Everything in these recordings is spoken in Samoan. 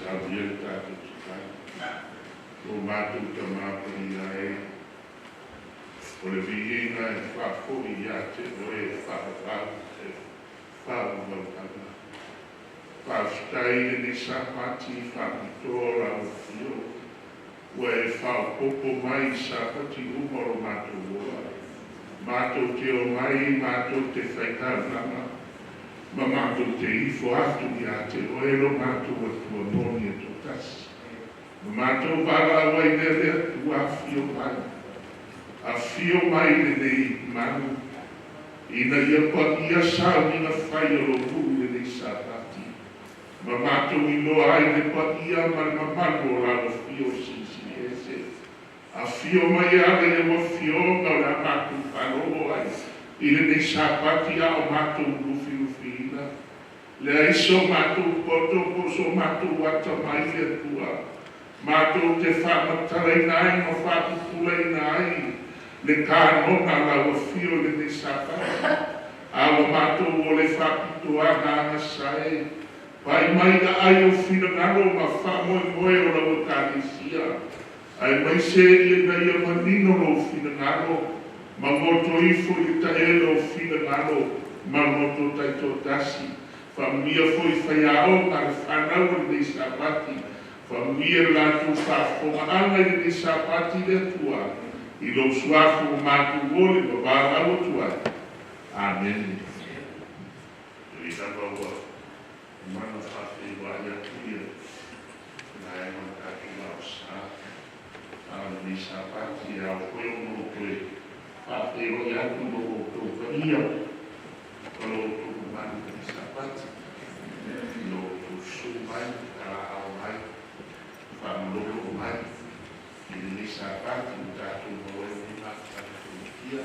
Saunia le tatou tatalo. Lo matou Tama Paia e, o le viiga e faafoi ia te Oe e faavavau e faavavautaga. Faafetai i lenei Sapati faapitoa o lau afio, ua e faaopoopo mai i Sapati uma o lo matou ola. Matou te omai matou te faitaulaga ma matou te ifo atu ia te Oe lo matou Atua moni e toatasi. Ma matou valaau ai lea le Atua, afio mai. Afio mai lenei malu, ina ia paia sauniga fai o lou nuu i lenei Sapati. Ma matou iloa ai le paia ma le mamalu o lau afio silisili ese. Afio mai e ala i lau afioga o le a matou faalogo ai i lenei Sapati a o matou lufilufiina. Leai so matou poto po o so matou atamai le Atua, matou te faamatalaina ai ma faapupulaina ai le kanona a lau afio i lenei Sapati. A ua matou o le faapitoa agaga sae, pai mai aai o finagalo ma faamoemoe o lau Ekalesia, aemaise ina ia manino lou finagalo ma goto ifo i le taele o finagalo ma goto taitoatasi. Faamanuia foi faiaoga a le fanau o lenei Sapati. Faamanuia le latou faafofogaaga i lenei Sapati le Atua. I lou suafa ua matou ole ma valaau atu ai. Amene. E lava ua mana faafeiloai atu ia vaega o le tatou aosa. A o lenei Sapati e ao foi ona ou toe faafeiloai atu i lo outou paia ma lo outou mamalu i lenei Sapati. I lo outou susu mai, talaau mai, faamalolo mai i lenei Sapati ua tatou maua ai lenei mafutaga fiafia.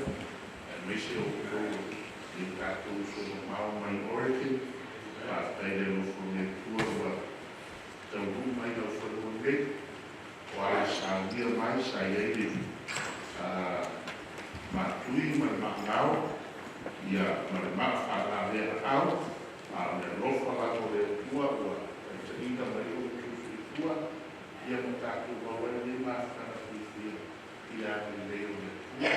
Aemaise o outou i o tatou uso mamao mai Oregon. Faafetai le alofa o le Atua ua taunuu mai laufanua nei. O ala saunia mai sa i ai le maatui ma le maagao ia ma le maa faalavea aau. A o le alofa lava o le Atua ua taitaiina mai lo outou soifua ia ma tatou maua ai lenei mafutaga fiafia i le agalelei o le Atua.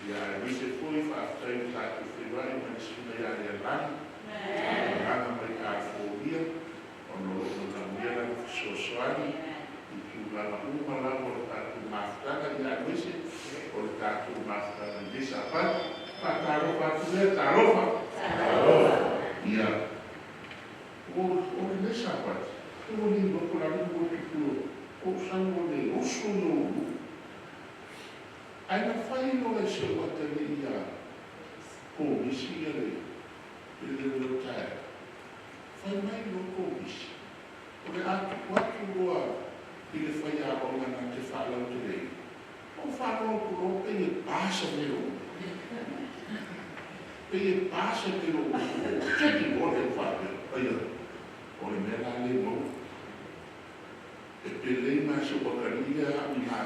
Ia aemaise foi faafetai ua tatou feiloai ma le susuga ia Lealagi, malaga mai Kalifonia, ona o lo o manaomia lana fesoasoani i tulaga uma lava o le tatou mafutaga, ia aemaise o le tatou mafutaga i lenei Sapati. Faatalofa atu lea, talofa. Ia, o lenei Sapati, ua le iloa po o le a le mea ua tupu ou sau ua le oso i ou nuu. Ae na fai loa e si ou atalii ia Komisi ia le leo taeao. Fai mai loa Komisi, o le a tuu atu loa i le faiaoga na te faalauteleina. Ou faalogo atu loa pei e pa se leo. Pei e pa se leo. Cheki loa lea faapea. Aia, o le mea la le maua. E pelei ma se atalii lea au i mea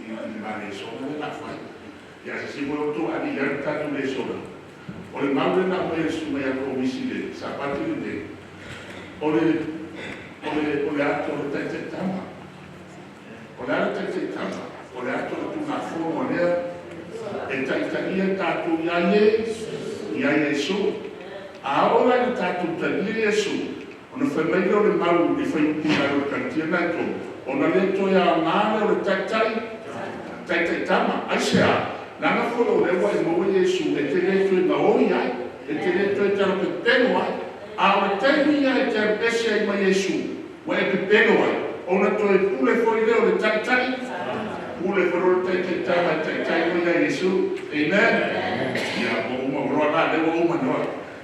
ia i ma lesona le la fai. Ia se si mo to ali ia tatou lesona. O le mau le na mai e susuga ia Komisi le Sapati lenei. O le ato o le taitaitama. O le ala taitaitama, o le ato o le Tulafono lea e taitaia tatou ia ie, ia Iesu. A oo la ina tatou talia Iesu, ona fai mai lea o le mau i fai upu i lalo o le kalatia na e tolu, ona le toe aoga lea o le taitaitama. Aisea? Leaga foi o lea ua e maua Iesu e te le toe gaoi ai, e te le toe talapepelo ai. A o le taimi ia e te alu ese ai ma Iesu, ua e pepelo ai, ona toe pule foi lea o le taitai, pule foi lea o le taitaitama e taitai mai ia Iesu. Amen? Ia, ua uma loa la, lea ua uma noa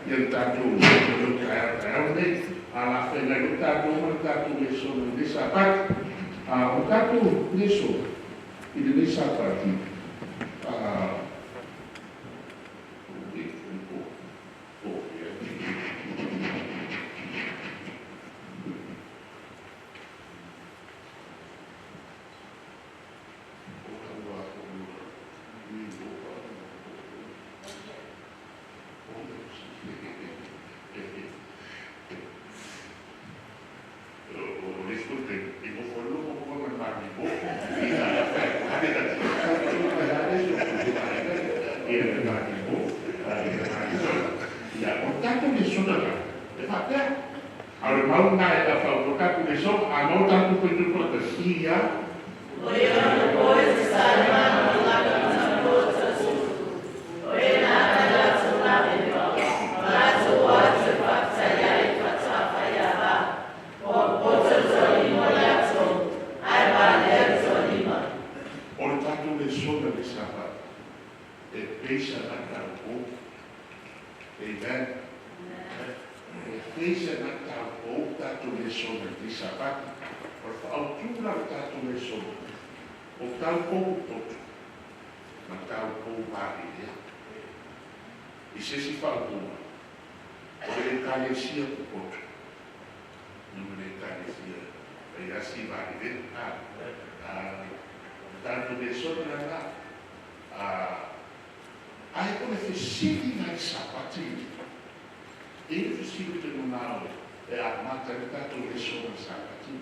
ia le tatou leo taeao taeao nei. A la whaingai o tatou ma le tatou lesona i lenei Sapati. A o tatou lesona i lenei Sapati, a, o, ia. O ua o o. tatou lesona la, e faapea. A o le mau lena e faaauau tatou lesona, a maua tatou faitau ia. O le tatou lesona i le Sapati, e pesa na taupou. Amen. E pesa na taupou tatou lesona i le Sapati. O le faautu la o tatou lesona, o taupou potu, ma taupou valelea. I se isi faaupuga, o le ekalesia popoto, ma le ekalesia faiasi valelea. Tatou lesona lena. Ai o le fesili la i Sapati lenei. E le fesili te manao e amata le tatou lesona i Sapati.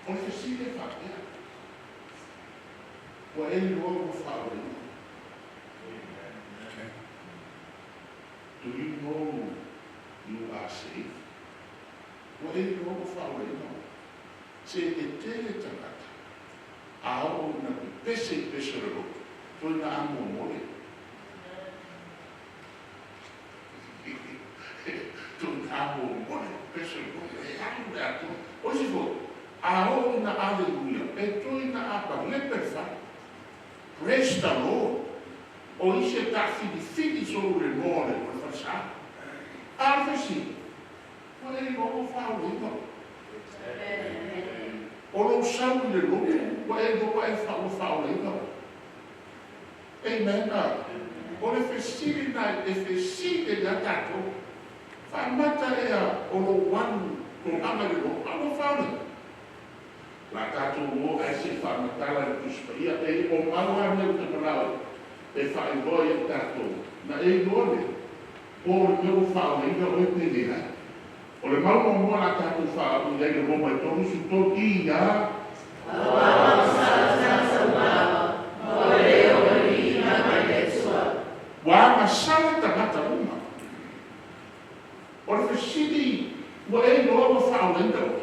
O le fesili e faapea. Ua e iloa ua faaoleina. Do you know you are saved? Ua e iloa ua faaoleina. Se e tele tagata. A oo ina pepese i pese o le loto, toe na amo mole. Toe na amo mole, pese o le loto. E alu le ato. O isi foi, a oo ina aleluia, e toe na apa lepe le fale. Praise the Lord. O isi e taafilifili solo le noa le o le falesa. A o le fesili, ua e iloa ua faaoleina. O lou sau i le lotu, ua e iloa ua faaoleina. Amen. O le fesili na e fesili ia tatou. Faamata ea o lou alu tulaga i le lotu, a ua faaoleina. La tatou o ae se faamatala i le Tusi Paia. E o mau a mea o te manao e faailoa ia tatou. Na e iloa le, po o le mea ua faaoleina oe pe leai. O le mau muamua la tatou faauu i ai le Roma e 33 ia. Ua agasala tagata uma. O le fesili, ua e iloa ua faaoleina oe.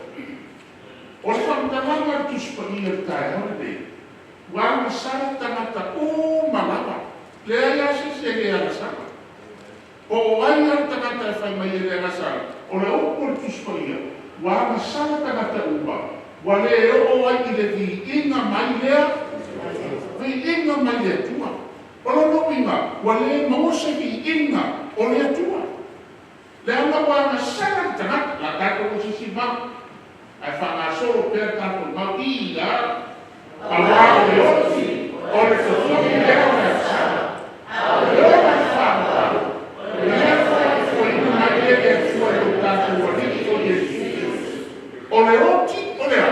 O le faamatalaga le Tusi Paia le taeao lenei, ua agasala tagata uma lava. Leai lava se isi e le agasala. Po o ai lava le tagata e fai mai e le agasala, o le upu o le Tusi Paia, ua agasala tagata uma, ua le oo ai i le viiga mai lea, viiga mai le Atua. O lona uiga, ua le maua se viiga o le Atua. Leaga ua agasala le tagata, la tatou o sisi mau. Ae faagasolo pea tatou mau ia, auā o le oti, o le totogi lea o le agasala. A o le ola e faavavau, o le mea foa'ifoaina mai lea e le Atua e lo tatou Alii o Iesu Keriso. O le oti o le a?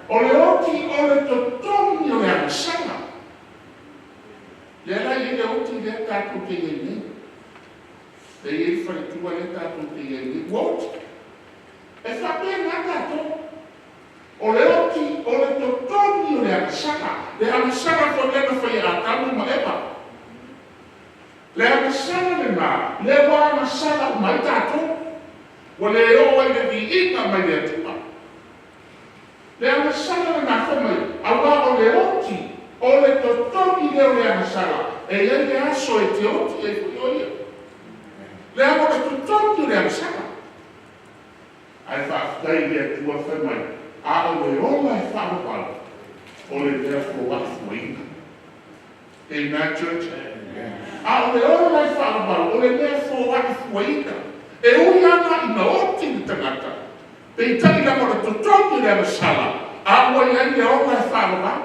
O le oti o le totogi o le agasala. Lea la i ai le oti lea tatou te iai nei. Le i ai le faletua lea tatou te iai nei. Ua oti. E faapena tatou. O le oti o le totogi o le agasala. Le agasala foi lea na fai e Atamu ma Eva. Le agasala lena, lea ua agasala uma ai tatou. Ua le oo ai le viiga mai le Atua. Le agasala lena fai mai, auā o le oti, o le totogi lea o le agasala, e i ai le aso e te oti ai foi o ia. Leaga o le totogi o le agasala. Ae faafetai i le Atua fai mai, a o le ola e faavavau, o le mea foa'ifoaina. Amen, church. A o le ola e faavavau, o le mea foa'ifoaina. E ui ana ina oti le tagata, peitai lava o le totogi o le agasala, a ua i ai le ola e faavavau.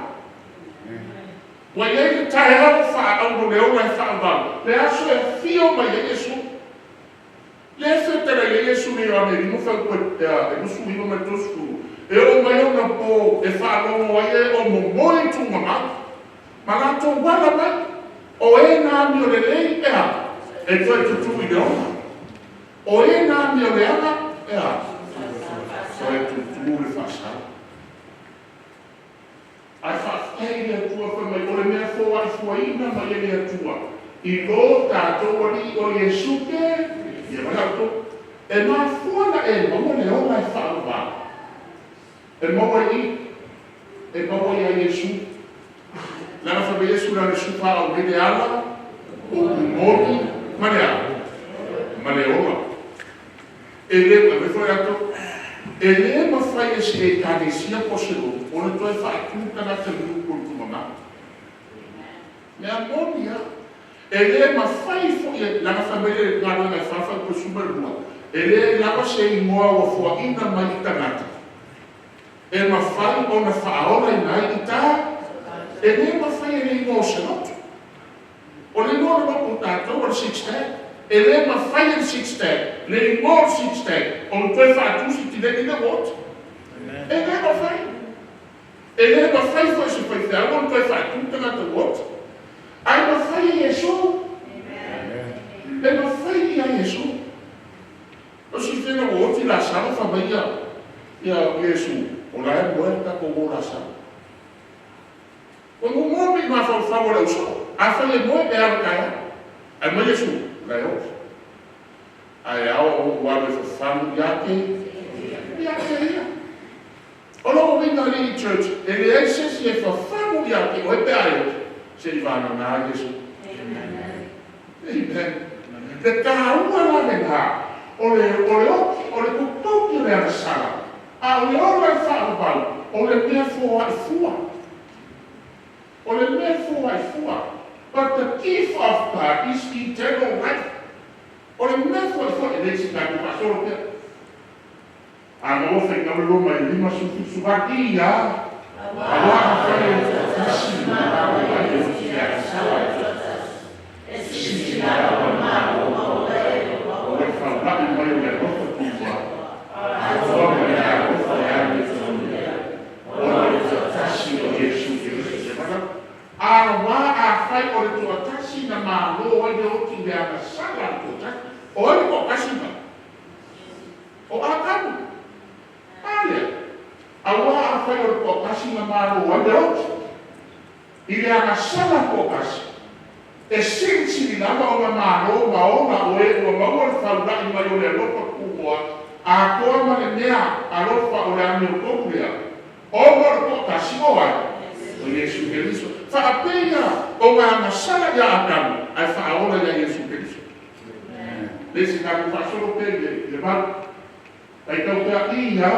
Ua i ai le taeao faaauro le ola e faavavau, le aso e afio mai ai Iesu. Le fetalai ai Iesu le Ioane 5 fai e 29 ma le 30. E oo mai ona po e faalogo ai e o momoe i tugamau. Ma latou ala mai. O e na amio lelei e a? E toe tutū i le ola. O e na amio leaga e a? Toe tutū le faasala. Ae faafetai i le Atua fai mai, o le mea foa'ifoaina mai e le Atua. I lo tātou ali o Iesu ke, ia wala e mafua na e maua le ola e whaavavau. E maua i, e maua ia Iesu. Lana whabe Iesu na le sufa au mele ala, o umoni, ma le ala, ma le ola. E le, e foi ato, e le mawhai e se e kānesia po se lo, o le toe whaatu tangata nuku o le kumama. Mea moni a. E le mawhai fo, lana whamele ngā roa ngai whawhai ko suma lua. E le lava se ingoa ua fuaina mai i tangata. E mawhai ona whaola i nai i tā. E le mawhai e le ingoa o se loto. O le ingoa le loto tātou o le six tag. E le mawhai e le six tag. Le ingoa o le six tag. O le toe whaatusi ti le ina wot. E le mawhai. E le mawhai fo se whai whia o le toe whaatu tangata wot. Ai mawhai e Iesu. E mawhai i a Iesu. O si whenga o oti la sala fa mai ia Iesu. O la e muerta ko o la sala. O mo mo mi ma fa fa o le uso. A fa le mo e ala kaya. Ai mai Iesu, la e oki. Ai ao o wa le fa famu ia te. Ia te ia. O lo winga li church, e le ai se si e fa famu ia te o e pe ai oki. Se i vana nā Iesu. Amen. Amen. Le tāua la le ngā, o le oki, o le kukuki o le anasala, a o le ola i whaavavau, o le mea fua i fua. O le mea fua i fua. But the gift of God is eternal life. O le mea fua i fua, e le si tāku pasoro pea. A maua whai ngau loma i lima sufi suvaki ia, a wā whai o tasi, a wā i o te anasala. Si o le whaulai mai o le alofa tua. O le alofa e ane o le tuatasi o Iesu Keriso. A wā a whai o le tuatasi na mālo ai le oti le anasala le tuatasi. O ai ko kasi mai. O a kanu. Alea. A wā a whai o le tuatasi na mālo ai le oti. I le anasala tuatasi. E silisili lava ona malo ma ona o e ua maua le faulai mai o le alofa kua a toa ma le mea alofa o le amio tonu lea. O mo le toatasi o ai. O Iesu Keriso. Whaapeia o ngā masala ia Atamu ai whaaola ia Iesu Keriso. Le si tāku whaasolo pe le mau. Ai tau pea i ia.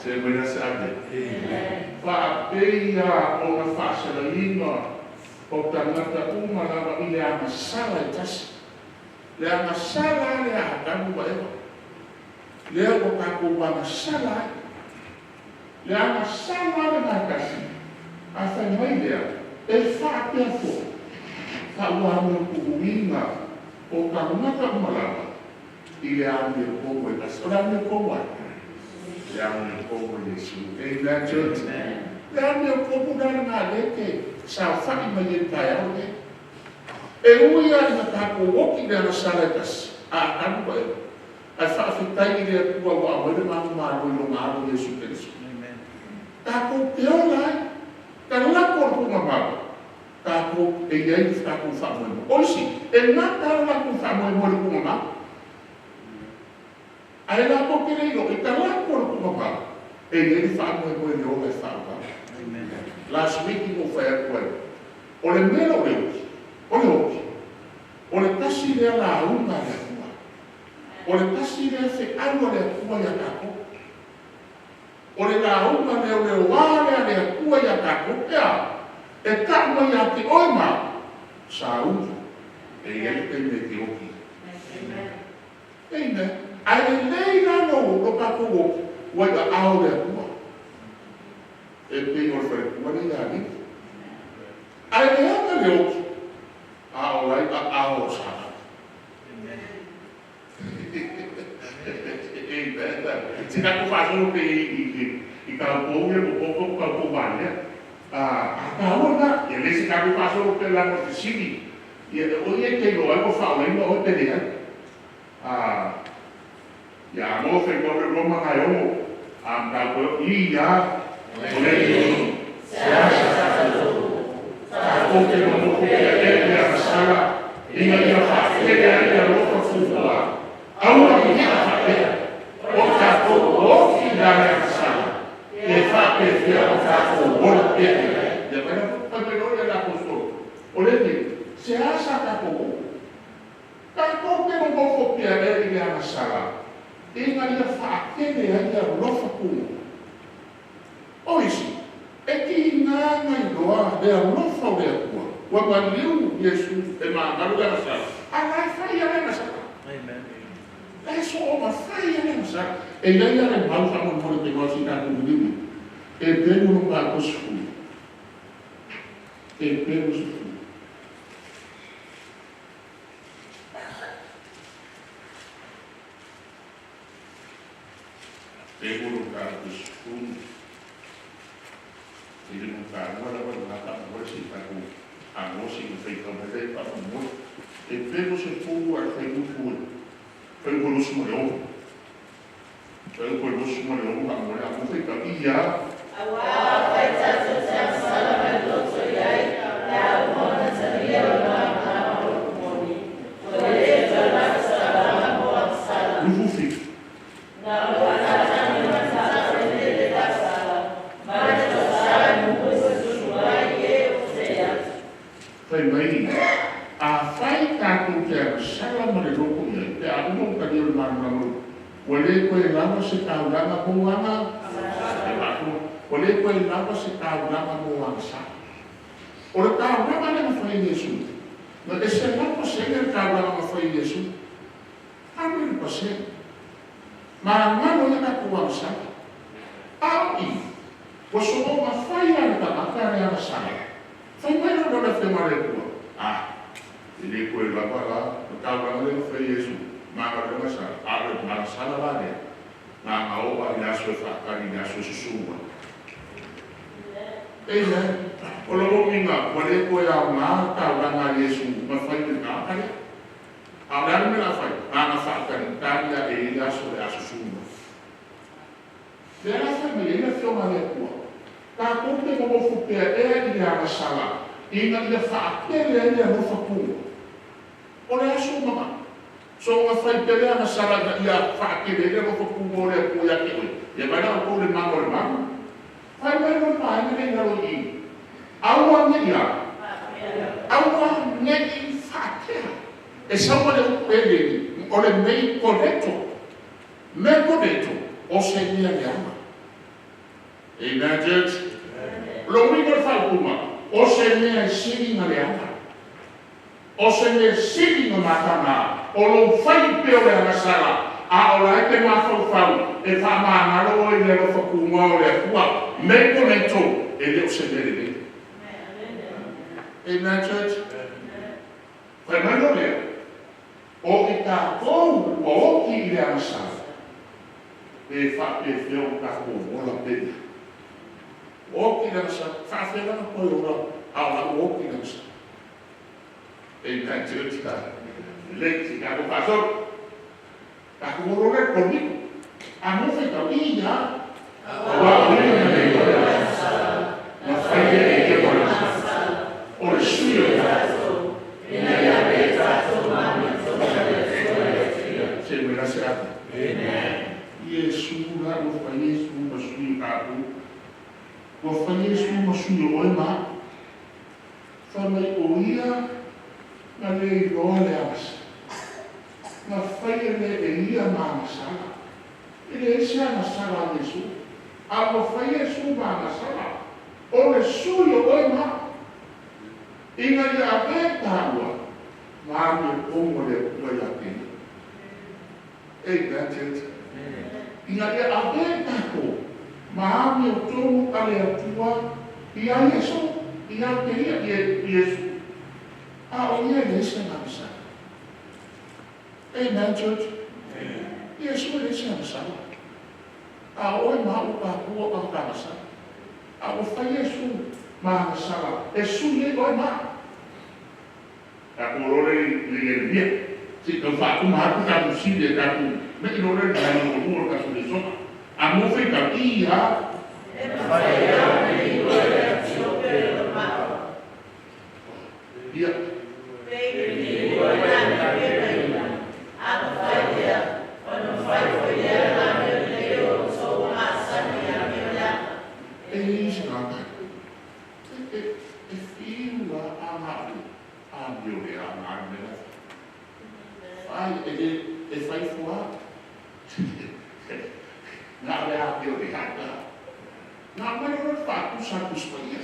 Se mai se ave. Whaapeia o ngā whaasalainga o tangata uma lava i le agasala e tasi. Le agasala le Atamu ma Eva. Lea ua tākou agasala ai. Le agasala le ngatasi. A whai mai lea, e whaapea fo. Wha ua mea kuuinga o tangata uma lava i le amio komo e tasi. O le amio komo ai. Le amio komo Iesu. Amen, church. Le amio komo nā ngā leke sa whai mai e tai au le. E ui a ina tākou oki le agasala e tasi. A Atamu ma Eva. Ai whaawhitai i le atua wa awele mahu mālo i lo ngā Iesu Keriso. Tākou te ola ai. Ka lako o le punga mau. Tākou e iai le tākou whaamoemo. Oisi, e ngā tāu lako whaamoemo le punga mau. Ai lako ke leilo, e ka lako o le punga mau. E iai le whaamoemo e le ola e whaawau. Last week i mo whai atu ai. O le mea o le oki. O le oki. O le tasi lea la aunga le atua. O le tasi lea fe aua le atua ia tākou. O le launga leo leo wā lea le atua ia tākou pea. E tā mai a te oi mā. Sa uli. E iai te me te oki. Amen. Ai le lei la no lo tākou oki. Wai a ao le atua. E pei o le wharekua le ia ni. Ai le anga le oki. A o lai a ao sa. Amen. Se tākou whaasolo pe i kau pou ia ko koko kau pou wālea. A tāua ngā, ia le se tākou whaasolo pe lano te sini. Ia o ia te loa ko whaolainga o te lea. Ia mo fe ko le Roma ngai o am ka ko i ya o le i se a sa ta ko te mo ko ke e le agasala ina ia faatele ai le alofa tuua aua ia faapea o tatou oki la le agasala e faapefea o tatou ola pea i ai. Ia mai la fai mai le apostolo o le ni se a sa tatou o tatou te nonofo pea e i le agasala ina ia faatele ai le alofa tuua. O isi, e tiga na iloa le alofa o le Atua ua maliu Iesu e magalu le agasala, a la e fai le agasala. E so o mafai le agasala. E i ai le mau faamolemole te igoa si tatou liliu e pelu lo tatou sefulu. E pelu sefulu. Pelu lo tatou sefulu. I le matalua lava le faamolemole se i tatou agosi i le faitau mai lea faamolemole. E pelu sefulu a le fuaiupu e fuaiupu e 26. Fuaiupu e 26 faamolemole a mo faitau ia. Auā afai tatou te agasala ma le loto i ai, pe a uma ona talia le malamalama o le upu moni, ua le toe agasala mo agasala. 27. Na o le faatagi ma le faatele le agasala, ma le tofa e mumu susu ai e o sei atu. Fai mai, afai tatou te agasala ma le loto i ai, pe a uma ona talia le malamalama, ua le toe lava se taulaga mo aga, e faatu, ua le toe lava se taulaga mo agasala. O le taulaga lea na fai e Iesu, na e 100% le taulaga na fai e Iesu, 100%. Magalo ia tatou agasala. A o i, ua soona fai la le tagata le agasala. Fai mai lo le afioga a le Atua. Ah, e le toe lava la, le taulaga lea na fai e Iesu, magalo le agasala, a o le agasala la lea, na agaoa i le aso e faatali i le aso e susu ai. Amen. O le uiga, ua le toe aoga le taulaga a Iesu na fai i le tagata lea. A o le a le mea o le a fai? Na ona faatalitali lava e i ai le aso o le a susu mai. Lea la fai mai ai le afioga a le Atua, tatou te nonofo pea ea i le agasala ina ia faatele ai le alofa tuua. O le aso mana. So na fai pea le agasala ina ia faatele ai le alofa tuua o le Atua ia te oe. Ia vai la outou le mago o le mago. Fai mai lo vaega lea i lalo i i. Aua ne i a. Aua ne i faatea. E sau ma le upu eleni, o le mei koneto. Me koneto, o se mea leaga. Amen, church. Lo uiga o le faaupuga, o se mea e sili na leaga. O se mea sili na mataga, o lou fai pea o le agasala, a o la e te mafaufau e faamagalo oe i le alofa tunoa o le Atua. Me koneto, e le o se mea lelei. Amen, church. Fai mai lo lea, o i tatou ua oti i le agasala, pe faapefea o tatou ola pea. Oti i le agasala, faafea la na toe ola, a o la ua oti i le agasala. Amen, church. Lelei, se tatou faasolo. Tatou olo le koniko. A mo faitau, i ia. Aua o ia na le iloa le agasala. Na fai e ia mo le agasala. O le sui o tatou. Ina ia avea tatou ma amiotonu a le Atua ia te ia. Se mai la se ave. Iesu la ua fai Iesu ma sui o tatou. Ua fai Iesu ma sui o oe ma au. Fai mai o ia na le iloa le agasala. Na fai e le e ia ma agasala. E leai se agasala a Iesu. A ua fai Iesu ma agasala. O le sui o oe ma au. Ina ia avea taua ma amiotonu a le Atua ia te ia. Amen, church. Ina ia avea tatou ma amiotonu a le Atua ia Iesu, ia te ia Iesu. A o ia e leai se agasala. Amen, church. Iesu e leai se agasala. A o oe ma au tatou o tagata agasala. A ua fai Iesu ma agasala e sui ai oe ma au. Tatou o le Ieremia. Si tau faatuma atu tatou sili e tatou me'i loa lea i le vaega muamua o le tatou lesona. A mo faitau, ia. Ia. E leai se agaga e fiu lava a na o le amioleaga lava le mea la e fai. Fai, e le, e fai ifo lava. Na o le amioleaga. Na aumai loa le faatusa a le Tusi Paia.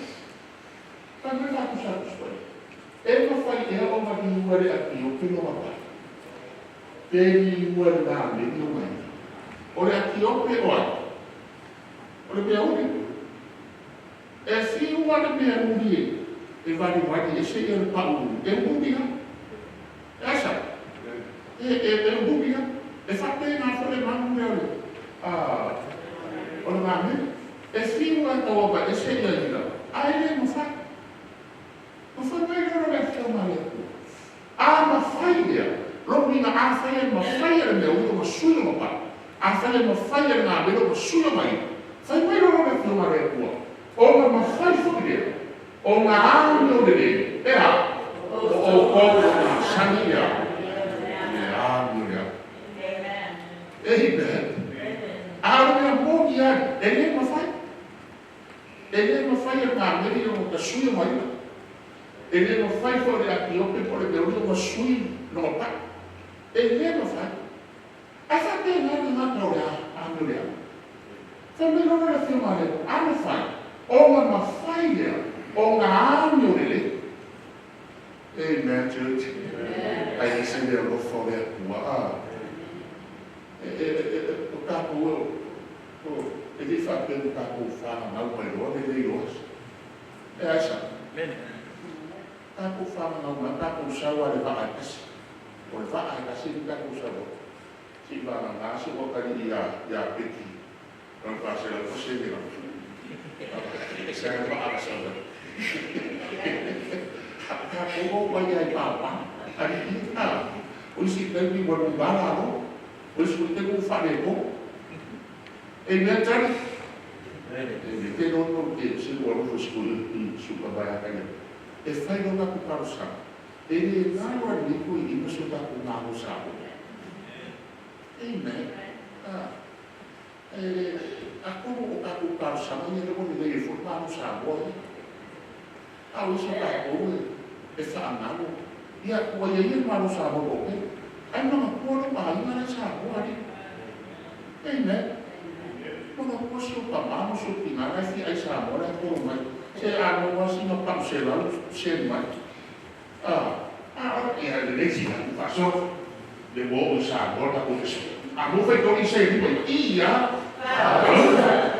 Fai mai le faatusa a le Tusi Paia, E mafai ea ona liua e le atiope lona tai, pe liua e le gameri lona i'a? O le atiope o ai? O le mea uli. E fiu lava le mea uli e valivali ese le pau e uli lava. E a sa? E uli lava. E faapena foi le manu lea o le gameri. E fiu lava e tauavae ese ila, ae le mafai. Ona fai mai lea o le Afioga a le Atua, A mafai lea, lona uiga afai e mafai e le mea uli ona sui lona pau, afai e mafai e le gameri ona sui lona i'a, fai mai loa le Afioga a le Atua, ona mafai foi lea ona amiolelei, e a? O outou o lo o masani le amioleaga. Amen. A o le mea moni lava, e le mafai. E le mafai e le gameri ona tasui lona i'a. E le mafai foi e le atiope po o le mea uli ona sui lona pau. E le mafai. Ae faapena le gata o le amioleaga. Fai mai loa le Afioga a le Atua, a mafai, ona mafai lea ona amiolelei. Amen, church. Ai ese le alofa o le Atua. O tatou e le faapea ua tatou fananau mai loa lelei loa. E a sa? Tatou fananau mai, tatou sau lava i le vaa e tasi. O le vaa e tasi le tatou sau ai. Se i vagana si ou atalii ia Peki, o le 400% lava. Se ai vaa na sau ai. Tatou o mai ai papa. Alii, o isi taimi ua lugala alo. O isi foi taimi ua faaletonu. Amen, tali. E te lono te se ua alofa sikuli i suka vai a kai. E fai loa tatou talosaga. E le galo a lenei toeaina so tatou malo Samoa. Amen. Atonu o tatou talosaga ia lea ua lelei ai foi le Malo Samoa ia. A o isi o tatou e faagalo. Ia, ua i ai le Malo Samoa toatele. Ae manatua lou aiga la e i Samoa alii. Amen. Manatua si ou tama ma si ou tina la e fia ai Samoa la e tolo mai. Se a maua sina pau 100 send mai. Ia lelei si tatou faasoa. Le ua oo i Samoa le tatou fesoa. A maua faitoli se lima ia.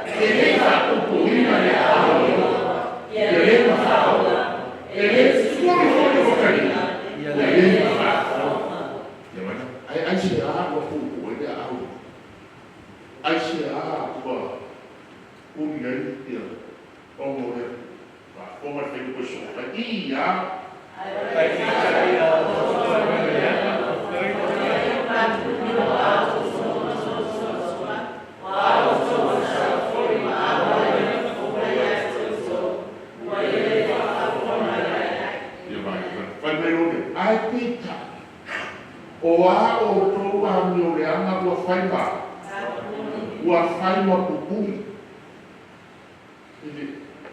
E le faapupuina le ia le mafai. E le foli foli o kali. E le mafai. Ia mai. Ai ai se a ua pupu ai le au. Ai se a ua uli ai ia ona o le faafofoga le faiva soo ia. Ia vai, fai mai loa lea, ae peitai, o a outou amioleaga ua fai ma pupuni. Ele,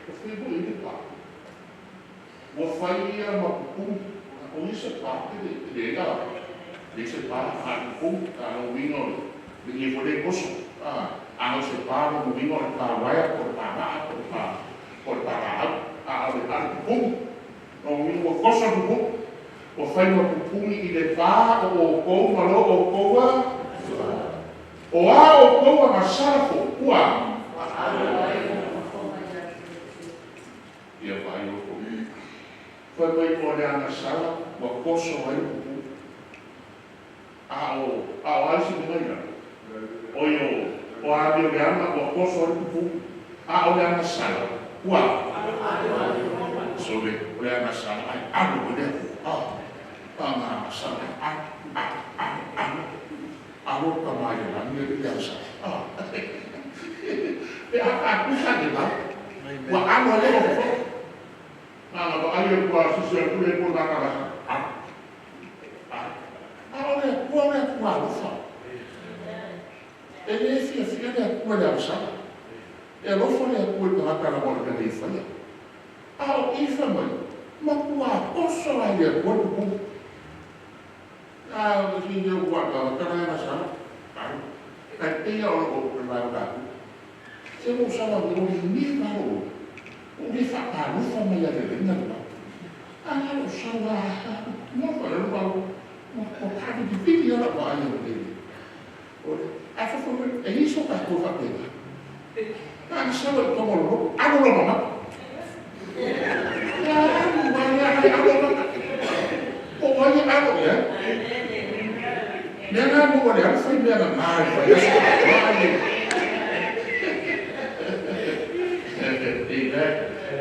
o fai foi le pa. Ua fai ia ma pupuni. O ia se pa, le le la. Le se pa a pupuni, a no uiga o le le foi le oso. A no se pa no uiga o le pa waia, po le pa maa, po le pa, po le pa laau. A o le a le pupuni. No uiga ua koso pupuni. Ua fai ma pupuni i le va o outou ma lo outou a. O a outou agasala foi, ua. Ia vai o kou. Fai mai o le agasala, ua koso ai le pupuni. A o ai si mea ila. O i o amioleaga ua koso ai le pupuni. A o le agasala, ua. Sole, o le agasala ai alu ai le Atua. Panga sa a a a a a lo ka mai la ni le ya sa. Pe a a ku sa de la. Wa a lo le ko. Na na ba ai ko a su se ku le ko na ka la. A a a o le ko le ko a lo fa. E le fia fia le ko le sa. E lo fo le ko le ka la mo le le fa. A o i fa mai. Ma ku a oso la le ko ko. A o si yo wa ka ka la sa. A ka te ya o ko la ka. Se mo sa la mo ni ka o. O le fa ka lo fa mai le le na ba. A o sa wa mo fa le ba mo ko ka di fi ya la ba ya le. O le a fa fa e iso ka ko fa pe. Ka sa lo ko mo lo a lo ma. Ya wa ya a lo ma. O wa ya a lo ya. Mea mo le a fai mea na mai fa ya sa. E ne,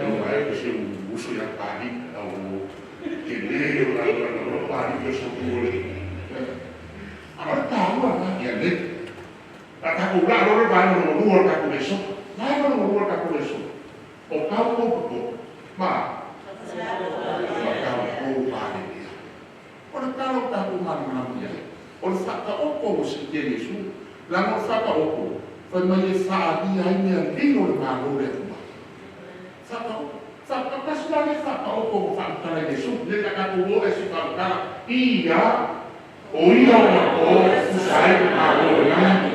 o vai que se o uso ya pari o que le o la la pari que so tu le. Agora tá ua na ya le. A ka ko la lo vai no no ka ko eso. Vai no no ka ko eso. O ka o ko ma. Ma ka o pa le. O ka lo ka ko ma na ya. O le fa ka o ko se ke Yesu. La mo fa ka o ko. Fa mai e fa a ai mea lilo le malo le atua. Fa ka o fa ka kasi la le fa ka o ko fa ka la Yesu. Le ka ka ko e si fa ka ia o ia o o sai malo le na.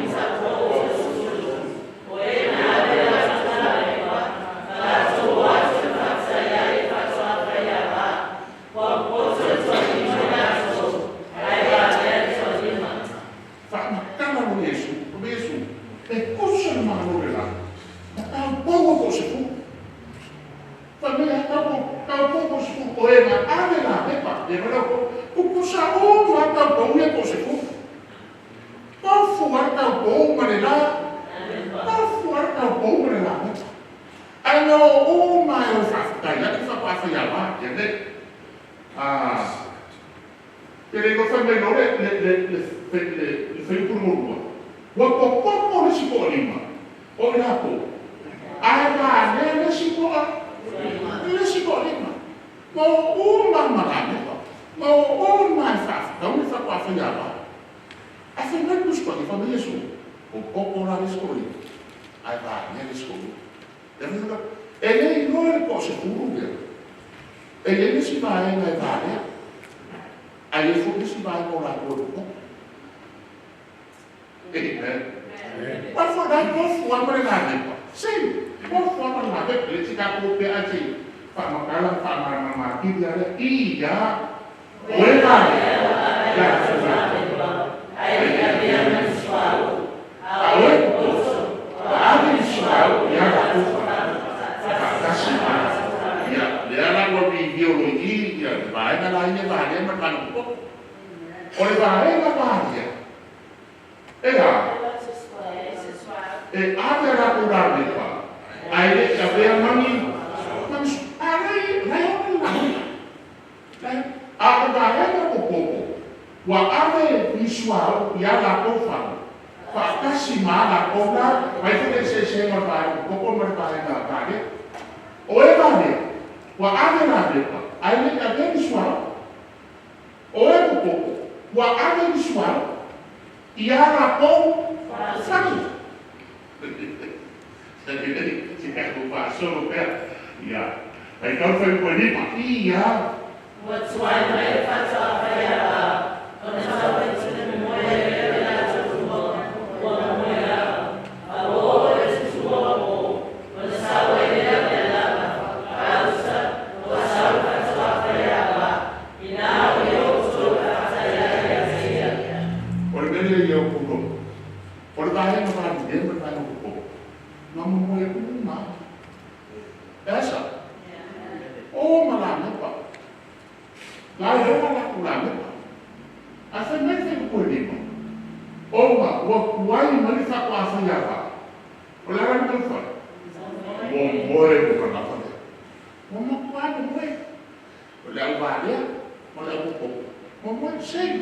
Momoe sei.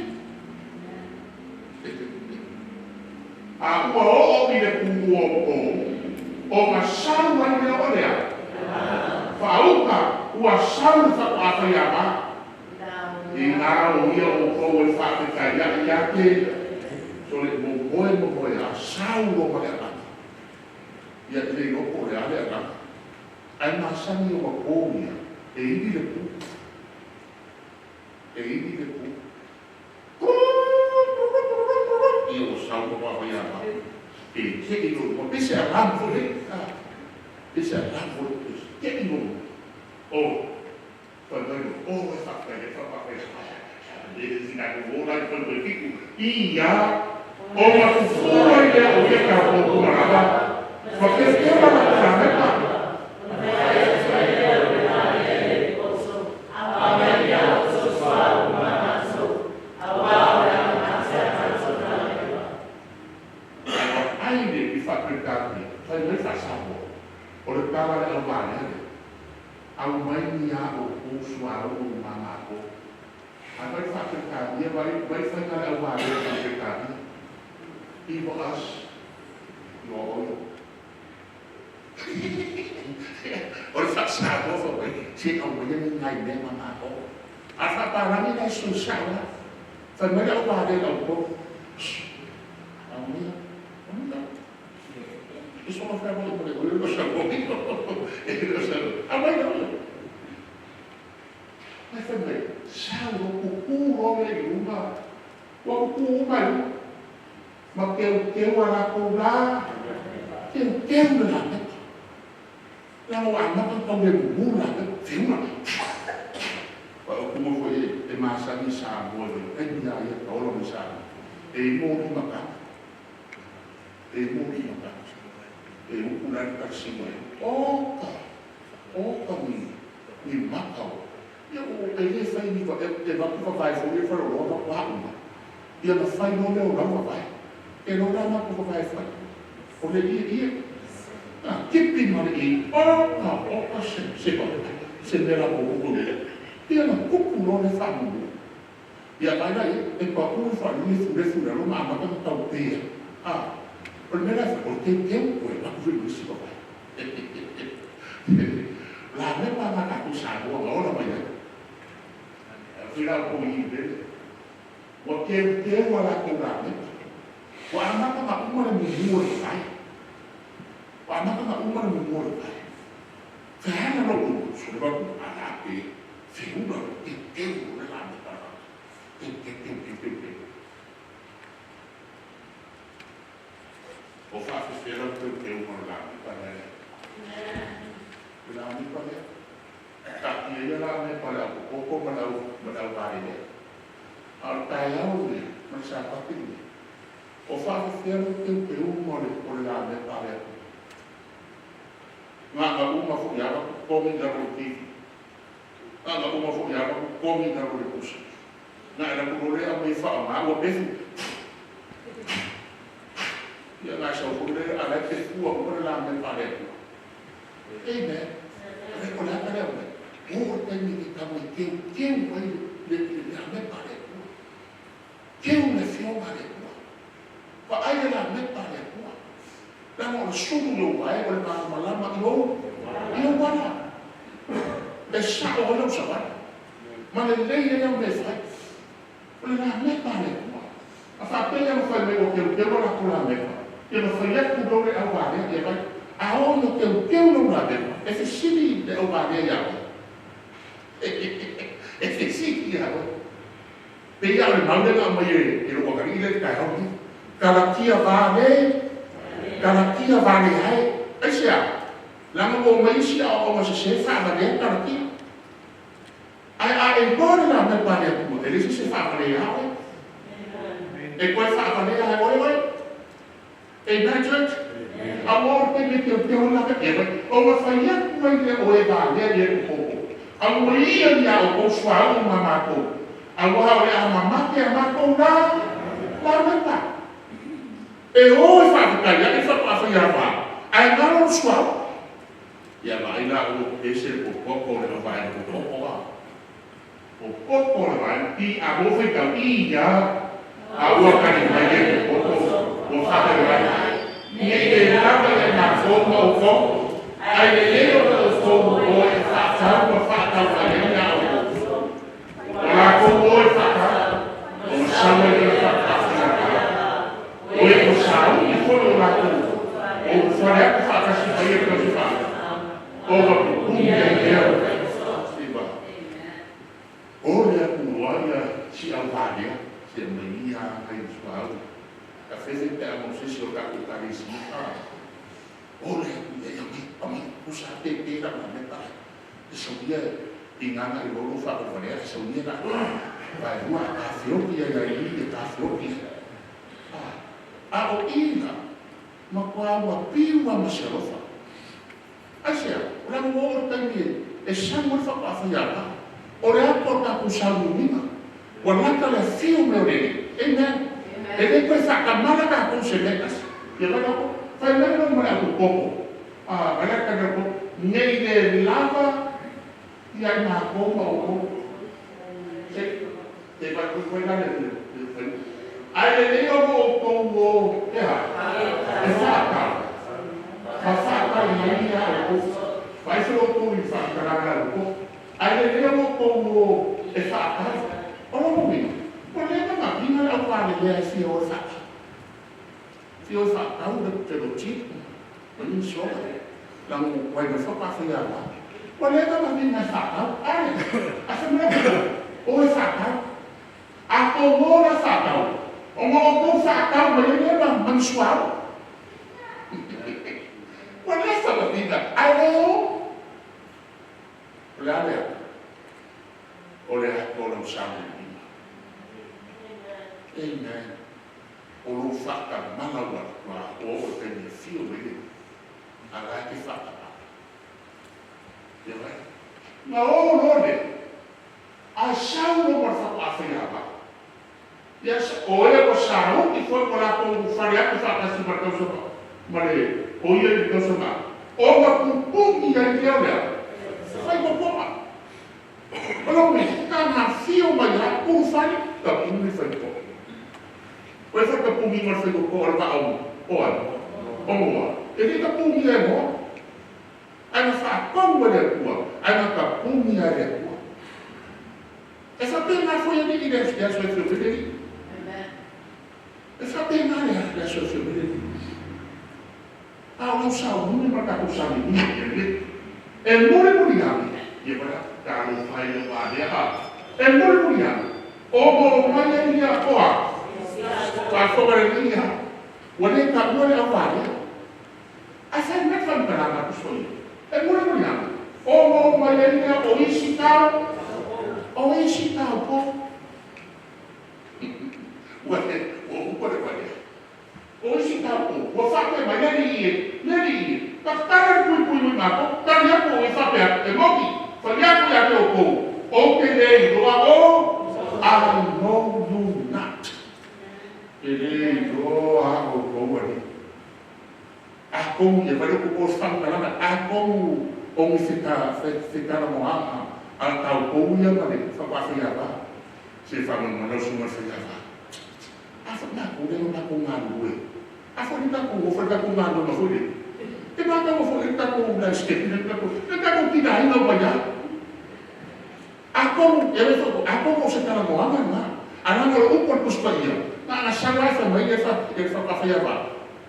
A ua oo i le pū o pō, o masau ai lea o lea. Faauka ua sau le faatoa faiava. I ngā o ia o kou e whaafetai ia ia te. So le momoe momoe a sau lo ma le agaga. Ia i le iloa po o le a le agaga. Ae masani o mapō ia, e ili le pu. E ili le pu. Ia ua sau ma faiava. E te i lo ma pese a lam fo le. Pese a lam fo le. Te i lo. O. Fai mai lo. O e whaafetai e whaafetai. Le sina ko o lai fai mai kiku. Ia. O matufua i lea o ia ka pō marava. Ma ke te ora la ka mepa. Ai le i whaapetania. Fai mai whaasamo. O le pala le au vale le. Au mai ni a o kō sua o o mama ko. A vai whaapetania, vai vai whainga le au vale le whaapetania. Ivo as. Ua oio. O le whaasamo fa mai. Se au mai ni ngai mea mama ko. A whaapalani nei susawa. Fai mai le au vale le au kō. Au mai. Au mai. Isso não foi bom, eu não sou bom. Eu não sou. Ah, mas não. Mas foi bem. Sau o cucu o le luma. O cucu mai. Ma keu keu ala ko la. Keu keu le la. La o ama ka pau le mu la. Fiuna. O kuma foi e masani sa mo le. E ni ia ka olo mi sa. E mo ni maka. E mo ni maka. E uku la ka singa. O ka. O ka ni. Ni maka o. Ia o e le fai ni va e e va ku va vai fo e fa ro va wa uma. Ia na fai no le o la va vai. E no la ma ku va vai fai. O le ia ia. Ah, tipi ma le i. O ka o ka se se va. Se me la ko ko. Ia na kuku no le fa mu. Ia vai la e pa ku fa ni fu le fu le lo ma ma ka tau pe. Ah. O le mea o te teu koe, la ku fi si va vai. La me pa ma ka ku sa ko ma ora mai. Fi la ko i le. Wa keu keu ala ko la me. Wa amaka ma uma le mu le vai. Wa amaka ma uma le mu le vai. Fa hana lo ku so le ba ku ala pe. Fi una te teu le la me pa. Te te te te te te. O fa fi fera te teu mo la me pa le. La me pa le. Ta ia la me pa la ko ko ma la ma la va le. Al tai au le ma sa pa pi. O fa fi fera te teu mo le o la me pa le. Nga nga uma fu ia ka ko mi na ro ti. Nga nga uma fu ia ka ko mi na ro le pusa. Nga ela ku le a me fa ma o pe fu. Ia nga sa fu le a le te fu o la me pa le. Amen. Le ko la pa le. O te mi ki ka mo teu teu ai le le a me pa le. Teu le fio ma le. Pa ai le la me pa le. La mo sulu lo vai o le ma ma la ma i o i o wala. E sa o le sa va. Ma le le le me fai. O le la me pa le. A fa pe le fai me o teu teu la ko la me pa. Ia no fai ku do le au va le ia vai. A o no teu teu no la me. E fe sili le au va le ia. E fe sili ia o. Pe ia le mau le nga mai e lo ka ri le ka hau. Kalatia va le. Kalatia va le hai. Ai se a. La mo mai si a o ma se se fa va le kalatia. Ai a e mo le la me pa le ku. E le se se fa va le ha. E koe fa va le ha oi oi. Amen, church. A o te me te te o la e o ma fa ia ku ai le o e va le le ko ko. A mo ia ia o ko sua o ma ko. A wa o le a ma ma te a ma ko la. La me pa. E o e fa ka ia e fa pa fa ia va. Ai na ro sua. Ia va ila o e se ko ko ko le va ko ko ko va. O poto le vai i a mo fai tau i ia a ua kani mai e poto o whape vai. Nei le lava e nā fōma o kō, ai le leo o tō o e whaatau ma whaatau a le ina o kō. O la kō o e whaatau, o masawa i le whaatau. O e o sau i folo o la kō, o whare aku whaakasi mai e kausi wha. O wa pupumi ai leo. Iwa. O le aku loa ia si au wālea, si a mai ia ngai suau. Ka fefe pe a mo sisi o ka ukarisi. O le aku ia ia mai, amai, usa te te ka ma me pa. E sauia i nganga i lolo wha o warea, e sauia na. Vai rua, ka whioki ia ia i, e ka whioki. A o ina, ma kua ua piua ma se alofa. Ai sea, o la mo o taimi e samu le whakawha ia la. O le apo o taku samu. Ua lata le whio me o lele. Amen. E le koe whakamala ka kou se mekas. Ia vai lako, whai mai no mara aku koko. A alea ka ko, nei le lava ia i mā koma o kou. Se, te vai koe koe nane te whai. Ai le leo mo o kou o, e ha, e whakau. Ma whakau mai ia o kou. Vai whiro o kou i whakaranga o kou. Ai le leo mo kou o e whakau. O lo mo. O le ma pina au wale lea e whio o whakau. Whio o whakau le te roti. O ni soa. La mo wai me whakawha ia la. O le ma pina e whakau. Ai, a whamea o e whakau. A ko ngōra whakau. O ngō kou whakau ma le ma mansuau. O le whakapina. Ai leo. O le alea. O le ato lau samu. Amen. O lo whaka mana wa o o te ni whio me a la te whaka. Ia vai. Nga o lone. A sau lo mar whaka a whai apa. Ia o e o sau i foi ko la ko whare aku whaka si mar kausa ma le o ia i kausa ma. O nga pupungi ai te au lea. Whai ko poma. O lo me ka ngā whio mai ha ku whai ka pungi whai ko. O e whai ka pungi ngā whai ko o le wha au. O ai. O moa. E le ka pungi ai moa. Ai ngā whakau le akua. Ai ngā ka pungi ai le akua. E wha pēnā foi ani i le aso e whio mele. E wha pēnā le aso e whio mele. A o lau sao mune ma kako sa me ni e le. E more muri ami. Ia wala, ka alo whai o wālea a. E more muri ami. O mo mai ai ia oa. Ka whakare ni ia. Ua le ka ua le au wālea. A whai me whankaranga kusoi. E more muri ami. O mo mai ai ia o isi tau. O isi tau po. Ua le, ua upa le wālea. O isi tau po. Ua whakwe mai le i e. Le i e. Ka tara pui pui mui mako. Tari aku o i whapea. E moki. Whai aku ia te o kou. O te le i roa o. I know you not. Te le i roa o kou ani. A kou ia whai o kou whankaranga. A kou o ngi whitara mo aa. A tau kou ia ma le whakawhai a wā. Se whangan manau sunga whai a wā. A wha nā kou leo nā kou ngā lue. A wha ni tā kou o whai tā kou ngā lue ma whai. Te mā tā whai tā kou landscape. Te tā kou tina hinga mai a. A kou, e le whako, a kou o se tara moanga ngā. A nā ngā upo le kuspa ia. Nā ngā sanga e whai mai e whakawhai a wā.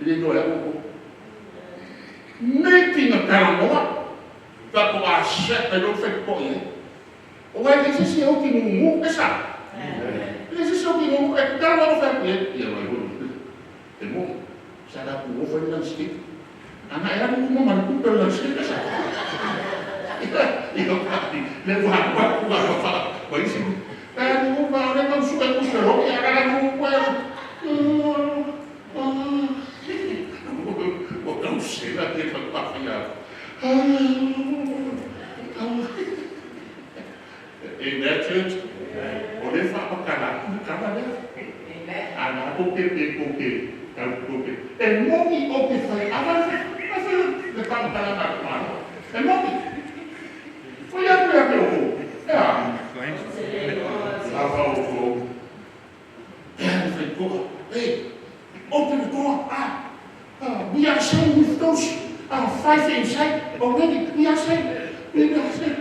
E le noa e upo. Nei pinga tara moa. Ka ko a se, kai lo whai ko ia. O wai le sisi au ki ngungu, e sa. Le sisi au ki ngungu, e tara moa whai ia. Ia wai hoi. E mo, sa la ku o whai landscape. Ana e aru mo man ku pe landscape e sa. Ia kati, le wā wā wā wā wā isi. Ka ngungu ma le kau su e ku se ro, ia ka ngungu koe. O kau se la te whakawhai a. Amen, church. O le whapakala, kala lea. Ana ko ke pe ko ke, tau ko ke. E mongi o ke whai, ana whai le whapakala ka kumano. E mongi. O ia koe a te oho. E a. more. We are saved with those 5 inside already. We are saved. We are saved.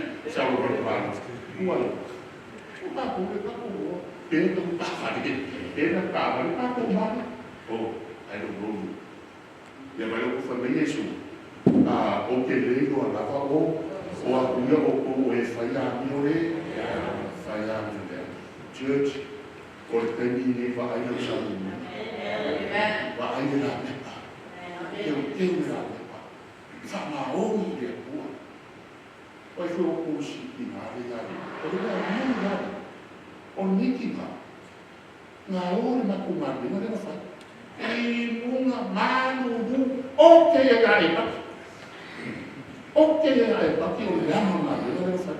Oh, I don't know you. Ia mai o kufa mei Yesu. O te lei o alava o akuia o kou e whai a mio le. Whai a mio le. Church, o le taimi nei wa ai lau salu. Wa ai le la mepa. Teu teu le la mepa. Wha maoni le akua. Wai fwe o kou si ki ngā le iare. O le mea mea iare. O niki ngā. Ngā o le maku ngā le ngā le whai. I munga manu mu. O te e ngā e paki. O te e ngā e paki o le ama ngā le ngā le whai.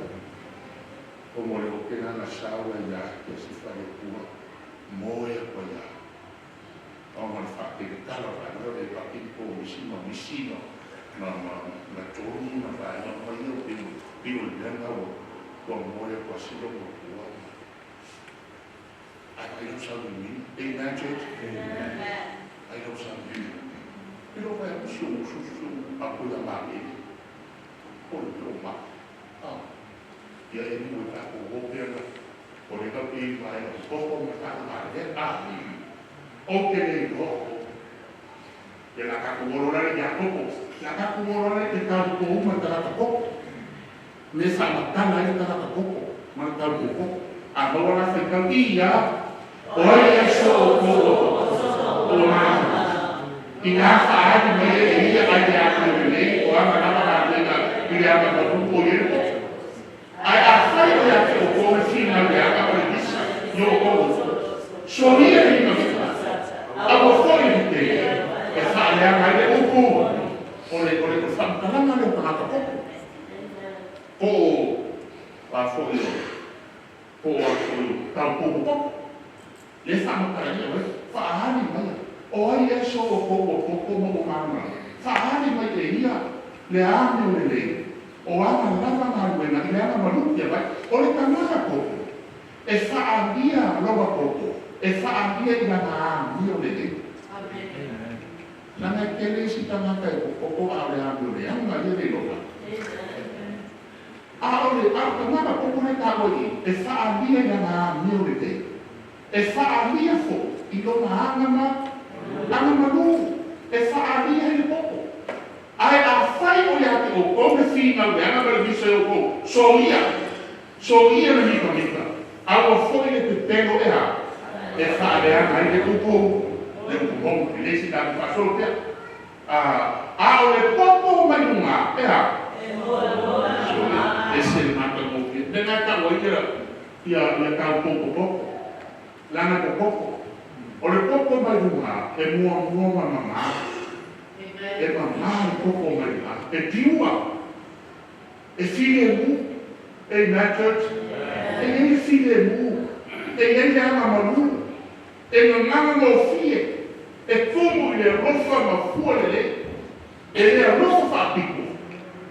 O mo le o ke ngā ngā sawa ia ke si whare kua. Moe koa ia. O mo le whakere tala whanau e paki ko misi ma misi no. Ma tōni ma whaenga mai o pio le ngā o kua moe koa silo mo kua. Ai lau salu ni. Amen, church? Amen. Ai lau salu ni. E lau whai aku su su su aku ia mā e. O le pio mā. Ia e ni ue tākou o pera. O le kau i mai o koko ma tākou mā le. O te lei loko. Ia la kaku oro rare ia koko. La kaku oro rare te tau ko uma tagata koko. Me sa matana i tagata koko. Ma le tau koko. A maua la whaikau ia. Oi e so o ko o mā. I ngā whaari mai e ia ai te aku o lei. O anga nama ngā lenga i le anga maru o ie koko. Ai a whai o ia te o ko me whina le anga o le visa. I o koko. So ia le hima vita. A mo foi i te e whaaleanga ai le upu. O le o whantalanga le o tangata koko. Ko o a foi o ko a foi o tau koko koko. Le whamatara ia oe, whaahani mai. O ai e so o koko koko mo o māma. Whaahani mai e ia le ame o le lei. O anga lava ngā ruena i le anga malukia vai. O le tangata koko. E whaangia loa koko. E whaangia i lana ame o le lei. Nana e tele si tangata e koko a le ame o le anga ia le loa. A o le au tangata koko le tā oi e whaangia i lana ame o le lei. E whaangia fo i lona anga ma anga malu. E whaangia i le koko. Ai a whai o ia te o kou le whina o le anga ma le visa o kou. So ia. So ia le mika mika. A ua foi le te telo e a. E whaaleanga ai le upu. Le upu hou. E le si tāku whaasolo pea. A o le popo mai lunga. E a. So ia. E se le mata mō. Le ngā tau ai ia ia tau popo popo. Lana ko popo. O le popo mai lunga. E mua mua ma mama. E mama le popo mai lunga. E piua. E file mu. Amen, church. E e file mu. E e le anga malu. E nganganga ngō fie. E kumu i le rofa ma fua le le. E le alofa whaapiko.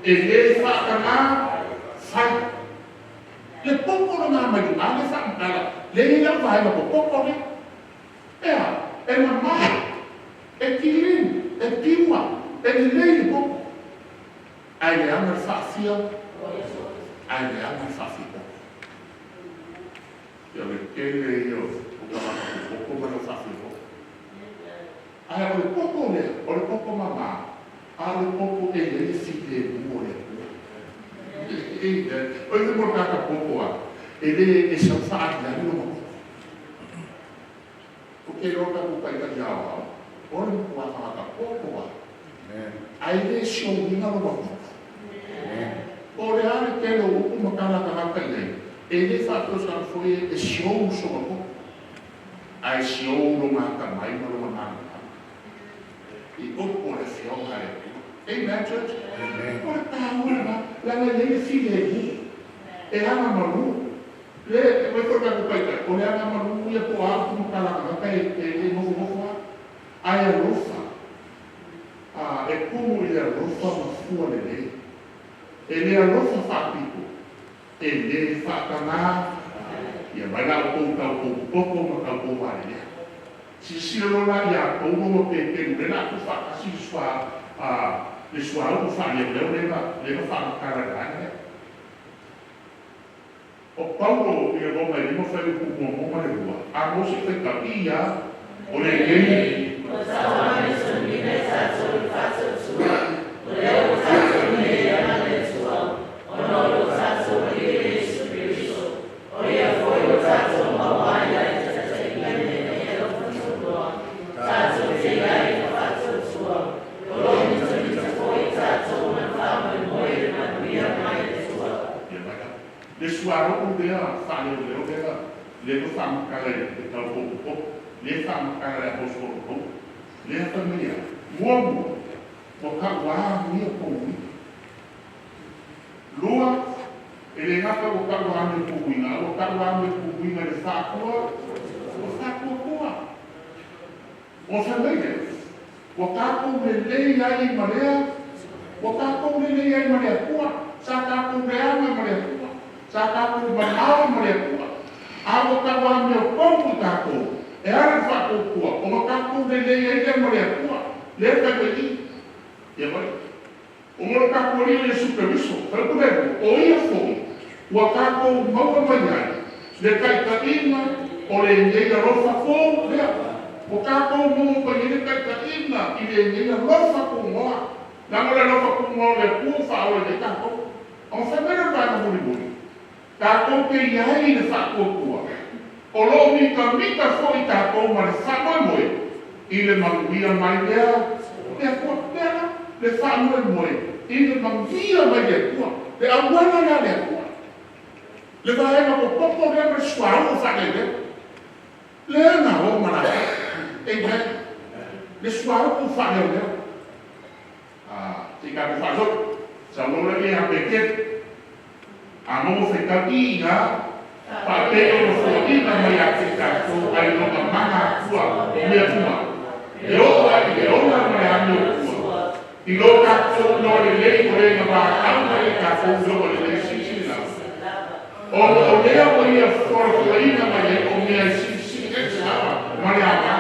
E le whaakanga whai. Le popo na ngā mai lunga le whaamkala. Le i lau whaenga po popo le. Ea, e mama. E kirin. E piua. E le lei le popo. Ai le anga le whaafia. Ai le anga le whaafia popo. Ia le kele ia o ka waka popo ma le whaafia popo. Ai o le popo lea, o le popo mama. A o le popo e le file mua le kua. O le mo kaka popo a. E le e sau whaati ani o popo. O ke roa ka kuka i ka iau au. O le mokua whakata popo a. Ai le showinga lo popo. O le ale tele o upu makala ka i nei. E le whaato sa foi e show so popo. Ai show lo ngā mai ma lo ngā. I upu le fionga le kua. Amen, church? Amen. O le tāua na, lana le le file e mu. E anga malu. Le, e wai koe ka kuka i kai. O le anga malu ia po a upu makala ka e noho noho a. Ai alofa. E kumu i le alofa ma fua le lei. E le alofa whaapiko. E le whaakanga. Ia mai la o kou tau kou poko ma tau kou wale lea. Silasila loa la ia Paulo ma Peteru lea o le a tuufaatasi le suauu faaleoleo lea na faamatala i le vaega lea. O Paulo i le Roma e 5 fuaiupu 1 ma le 2, a maua se faitau, ia o lenei. Ia mai lava. Le suauu lea faaleoleo lea lea na faamatala i le tau potopoto, lea e faamatala e le Aposetolo Paulo, lea fai mai ai, muamua, ua tauamia tou uiga. Lua, e le gata ua tauamia tou uiga, a ua tauamia tou uiga i le ua faatuatua. Ona fai mai lea, ua tatou lelei ai ma lea, ua tatou lelei ai ma le Atua. Sa tatou leaga ma le Atua, sa tatou mamao ma le Atua, a ua tauamiotonu i tatou e ala i le faatuatua, ona tatou lelei ai lea ma le Atua. Lea e fai mai i i. Ia mai. Ona o le tatou Alii o Iesu Keriso, fuaiupu lua, o Ia foi ua tatou maua mai ai le taitaiga o lenei alofa fou lea. Ua tatou maua mai ai le taitaiga i lenei alofa tunoa. Leaga o le alofa tunoa o le Atua ua faaola nei tatou. Ona fai mai lea o le vaega mulimuli, tatou te i ai i le faatuatua, o lo o mitamita foi tatou ma le faamoemoe i le manuia mai lea le Atua. Lea la, le faamoemoe i le manuia mai le Atua, le auala lea a le Atua. Le vaega potopoto lea ma le suauu faaleoleo. Lea na o ma latou. Amen. Le suauu faaleoleo. Se i tatou faasolo. Saunoa loa ia Peteru. A maua faitau i ina faapei ona foaiina mai ia te tatou ai lona mana Atua mea uma, e oo lava i le ola ma le amiotua, i lo tatou iloa lelei o le na valaau mai ia i tatou i Lona lelei silisili lava, ona o lea ua Ia felafolafoaiina mai ai o mea e silisili ese lava ma le aoga,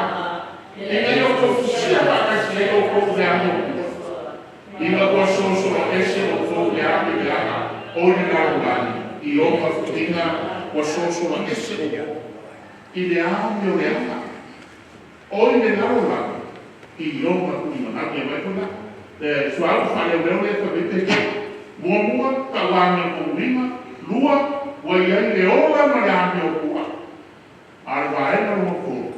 ina ia outou tusia faatasi ai outou i le amiotua, ina ua solosolo ese outou i le amio leaga o le lalolagi i ona uiga. Ua solosolo ese outou i le amio leaga o i le lalolagi i ona tulimanatu. Ia vaai foi la, le suauu faaleoleo lea e fai mai Peteru. Muamua, tauamio tou uiga. Lua, ua i ai le ola ma le amiotua. A o le vaega lona tolu,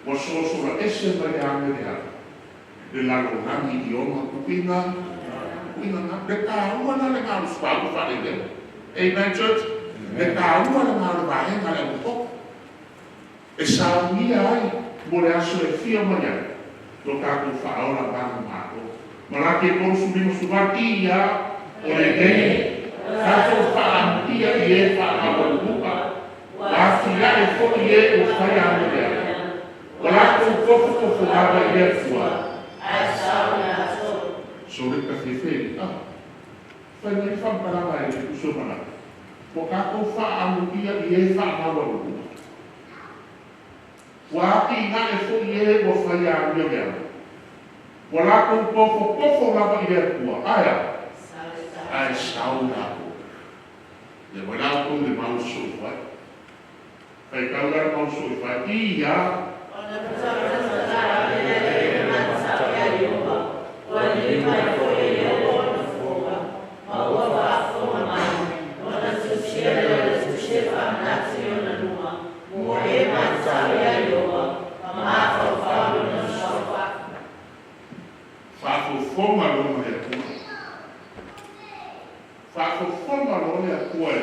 ua solosolo ese mai le amio leaga le lalolagi i ona tuuina tuuina na. Le taua la lena o le suauu faaleoleo. Amen, church. Le taua lena o le vaega le autoto e saunia ai mo le aso e fia mai ai lo tatou faaola manumalo. Malaki e 38 ia o lenei tatou faamutia i e faamaualuluga, ua atiae foi e ua fai amio leaga, ua latou tofotofo lava i le Atua. Sole ta fefe ah fai mai faamatalaga e le tusi o Malaki, ua tatou faaamuia i e faamaualuluga, ua atinae foi e ua fai amio leaga, ua latou tofotofo lava i le Atua, ae a ae sau latou. Ia mai la outou i le mau soifua faitau la le mau soifua ia. Faafofoga loa ma le Atua, faafofoga loa le Atua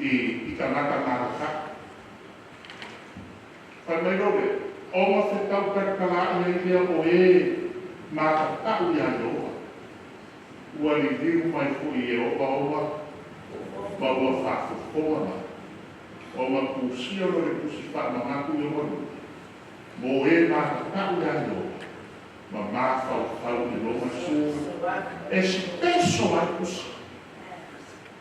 i tagata makakau. Fai mai loa lea, ona fetau talatala'i ai lea o e matata'u iā Ieova, ua liliu mai foi Ieova ona ma ua faafofoga mai, ona tusia loa le tusi faamanatu i ona luma mo e matata'u iā Ieova ma mafaufau i lona e speso a le tusi,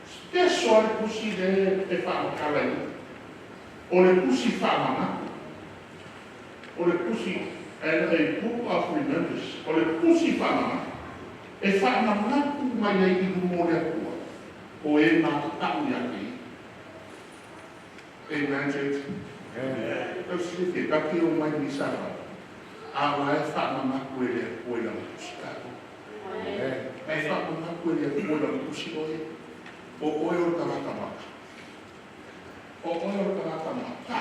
speso a le tusi le e faamatala i o le tusi faamanatu. O le tusi and a book of remembrance. O le tusi faamanatu. E faamanatu mai ai i luma o le Atua. O e matatau ia te ia. Amen, church. Amen. Te kaki o mai ni sa a la e faamanatu e le Atua i lana tusi tatou. E faamanatu e le Atua i lana tusi oe. O oe o le tagata mata. O oe o le tagata mata.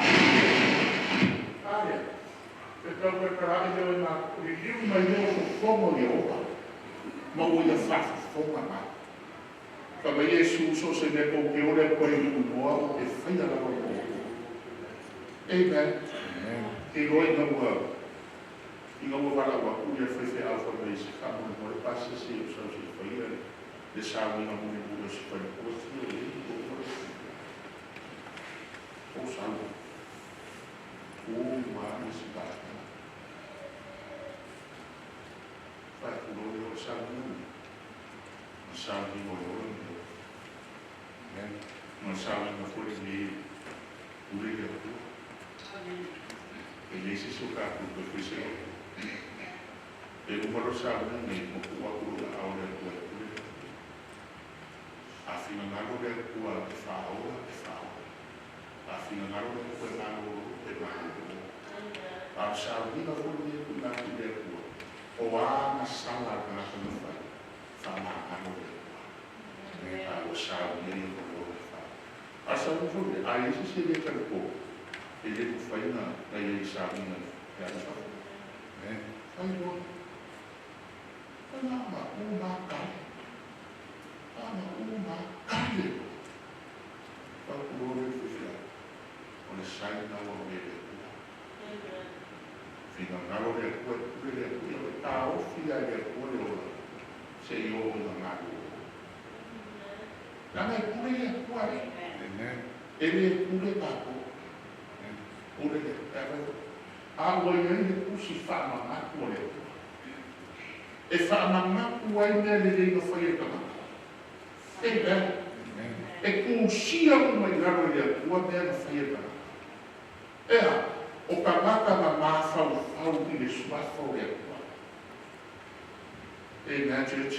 Aia. Te tau e karai leo e ngā liliu mai leo fofoga o Iehofa. Ma ua ia faafofoga mai. Fa mai Iesu so se mea kou te ole koe i lu'u o te faia lava mo outou. Amen. Te iloa ina ua valaau atu ia le faifeau fai mai se faamolemole pasese o sau se i faia le sauiga mulimuli o se faletua fia o lei o o sau o ma le si vaega. Fai atu loa lea o le sauiga lenei. Ma sauiga o le ola lenei. Ma le sauiga foi lenei pule le Atua. E leai se isi o tatou toe fai se loto. E uma loa le sauiga lenei, ma tuu atu loa i aao o le Atua e pule le Atua. A finagalo le Atua e faaola, e faaola. A finagalo le Atua e malolo, e malolo. A o le sauiga foi lenei e tuuina atu i le Atua, o a gasala a le tagata na fai, faamagalo le Atua. A ua saunia ia o loa le faa. A o le sauiga foi lenei, a i ai se isi e le talitonu, e le mafai ona i ai i sauiga e alu i fafo. Fai loa. Na ma u ma kale. Na ma u ma kale. Fai atu loa le faifeau. O le saina ua me le Atua. Finagalo le Atua e pule le Atua. Ia o le taofi a le Atua le ola. Se i oo ina malolo. Leaga e pule le Atua e. E le pule tatou. Pule le Atua. A ua i ai le tusi faamanatu o le Atua. E faamanatu ai mea lelei na fai e le tagata. Amen. E tusia uma i lalo i le Atua mea na fai e le tagata. Ea, o tagata na mafaufau i le suafa o le Atua. Amen, church.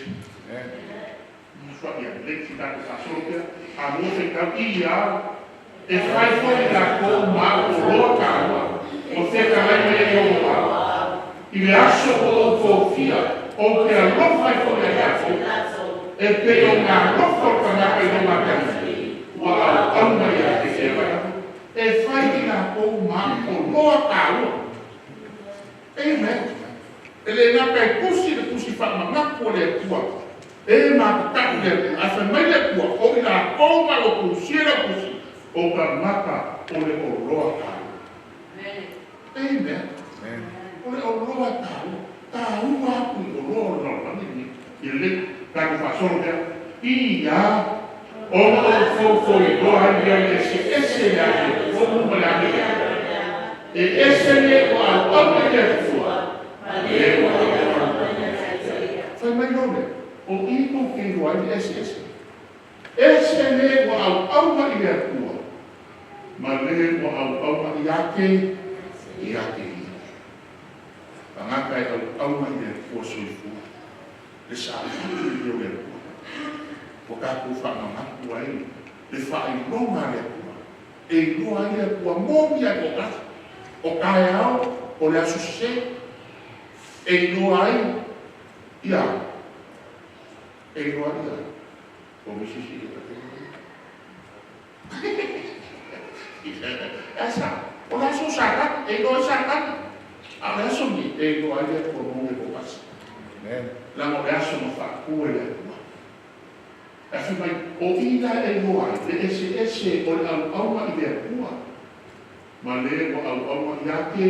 Fa ia le ti tatou faasolo pea. A lua feitau i ia e fai foi latou ma o loa taua. O fetalai mai ai o i le aso o ou tofia, ou te alofa ai foi ia tatou. E pei o ngā alofa o tagata i lou Matalii, ua auauna ia te ia. E fai i latou ma o loa taua. Amen. E le gata e tusi le tusi faamanatu o le Atua. E matatau le Atua. A fai mai le Atua, o i latou ma o tusia lau tusi, o tagata o le oloa taua. Amen. O le oloa taua. Taua atu i oloa o le lalolagi lenei. Ia lelei, tatou faasolo pea. Ia, ona outou foiloa ai lea i le eseese le amiotonu ma le amiotonu. E ese le ua auauna i le Atua, ma le ua auauna. Fai mai loa lea, o i tou te iloa ai le eseese. Ese le ua auauna i le Atua, ma le ua auauna ia te ia. Tagata e auauna i le Atua soifua. Le saili le o le Atua. Ua tatou faamanatu ai le faailoga a le Atua. E iloa ai le Atua momi ai o aso. O taeao o le aso sese. E iloa ai ia. E iloa ai ia. O misi si e tate. Asa, o le aso Satani, e iloa ai Satani. A o le aso ni, e iloa ai le Atua momi ai o aso. Leaga o le aso na faatu e le Atua. E fai mai, o i la e iloa ai, le eseese o le auauna i le Atua. Ma le ua auauna ia te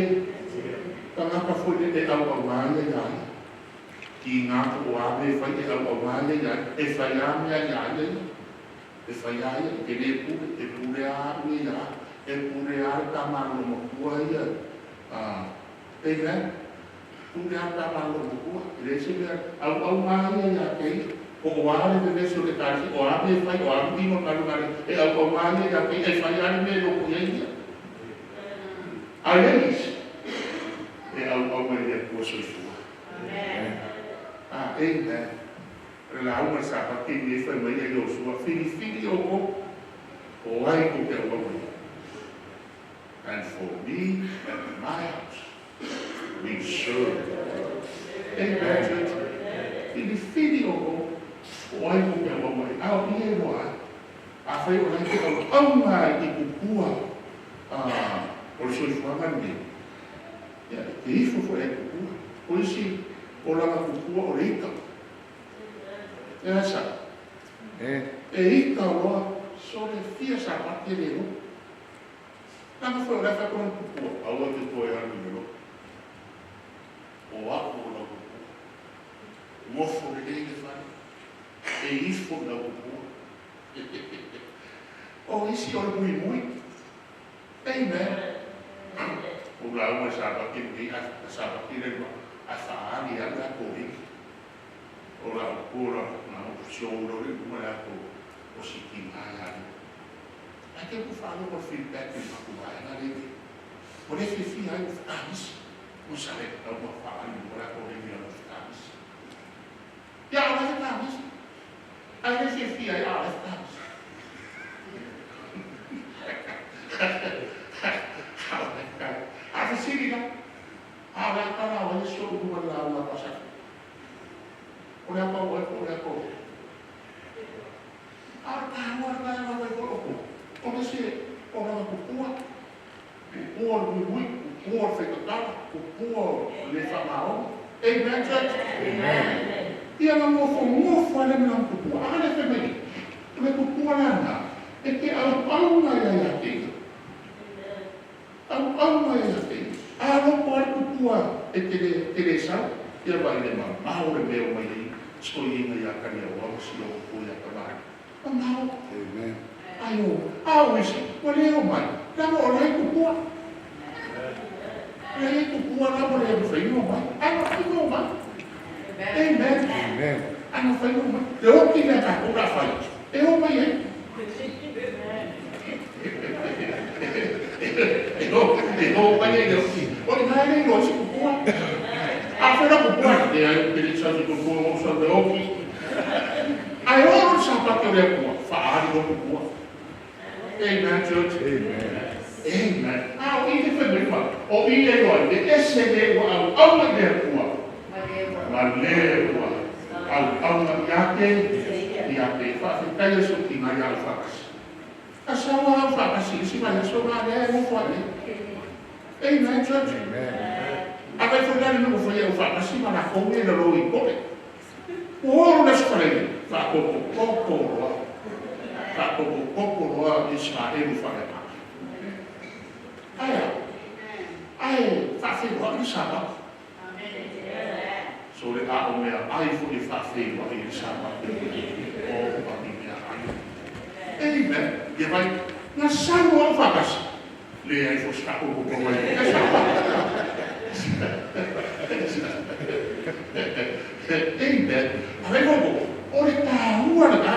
tagata foi le e auauna ai ia ia. Ki ngā po o a me fai e auauna ia ia. E fai a mea ia ia ia. E fai a ia, e le pule, e pule a ue ia. E pule a le tamalo matua ia. Amen. Pule a le tamalo matua. E le se mea, auauna ia ia te ia. O a le vevesi o le tasi, o a me fai, o a ino ngalu ngale, e auauna ia ia te ia, e fai a le me loko ia ia. A le isi. soifua. Amen. O le lauga le Sapati lenei fai mai ai Iosua, filifili outou o ai tou te auauna i ai. And for me and my house, we serve the Lord. Amen, church. Filifili outou o ai tou te auauna i ai. A o i e iloa ai. Afai o la e te auauna i tupua o le soifuaga lenei, ia e te ifo foi ai tupua. O isi o lana tupua o le ita. E a sa? E ita loa sole fia Sapati e le loto. Lana foi o le afa kona tupua, aua te toe alu i le loto. O a'u o lau tupua. Nofo lelei le fale. E ifo i lau tupua. O isi o le muimui. Amen. O lauga i Sapati lenei, a Sapati le ma, a fa'aali au le ato o la o la na o sio lo le uma le ato o si ki ngai ali. Ai ke ku whaalo ko feedback i maku vaenga le te. O le fifi ai o whakamisi. O sa le tau ma whaali o la ko le mea o whakamisi. Ia o le whakamisi. Ai le fifi ai a le whakamisi. A fesili la. A le akala o le so u la la pasa. O le apa o o le ako. A ta wa la la la ko o. O le se o la ku pua. Ku pua le mui ku pua le whekatala, ku pua le whamao. Amen, church. Amen. Ia nga ngofo ngofo ale mea ku pua. A le whemei. Le ku pua lana. E te au au ngai ia ia te. Au au ngai ia te. A loko ale ku pua e te le sau. Ia vai le mamao le mea o mai ei. Stoi inga ia kari au au si o ku ia kamari. Mamao. Amen. Ai o, au isi, ua le o mai. Lama o lai ku pua. Le ku pua lama le whaingo mai. Ai no whaingo mai. Amen. Amen. Ai no whaingo mai. Te oki mea ka kura whai. E o mai e. E o mai e le oki. O le ngai le ro si ku pua. A whaina ku pua. E ai o pere sa si ku pua o sa le oki. Ai o ro sa pake o le pua. Whaari o ku pua. Amen, church. Amen. Amen. A o i te whenua ma. O i le roa, le ese le ua au au mai le pua. Ma le ua au au mai ia te, ia te whaafetai so ki ngai au whakasi. A sawa au whakasi, isi mai aso ngā lea e ngofo ai. Amen, church. Amen. A kai whanare no whai au whakasi, ma la konge le roi kore. Ua oro le sufalele, whakoko koko roa. Whakoko koko roa Israelu wharepa. Ai, ai, whawhenua i Saba. So le a o mea ai fo i whawhenua i Saba. O pa i mea ai. Amen. Ia vai, ngā saru au whakasi. Le ai fo ska o koko mai. Amen. A vai koko, o le tāua le tā.